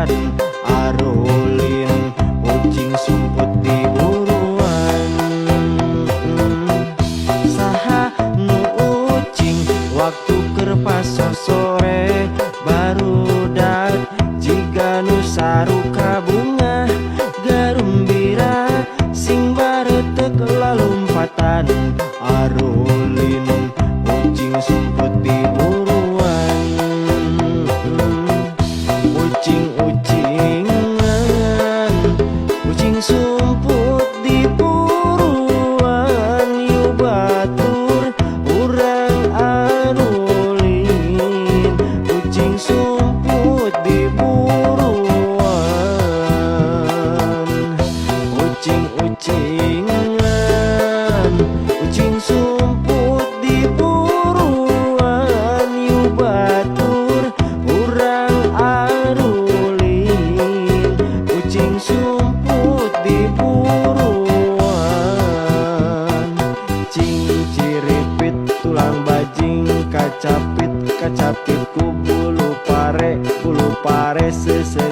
Lalumpatan arulin, ucing sumput di buruan. Saha nu ucing waktu keur pasosore, barudak jiga nu saruka bungah garumbira, sing baretek lalumpatan arulin, ucing sumput di buruan. Ucing-ucingan, ucing sumput di buruan, yu batur urang arulin, ucing sumput di buruan. Ucing-ucingan, ucing sumput di buruan, yu batur urang arulin, ucing sumput di buruan. Cing ciripit tulang bajing kacapit, kacapit ku bulu pare, bulu pare sese.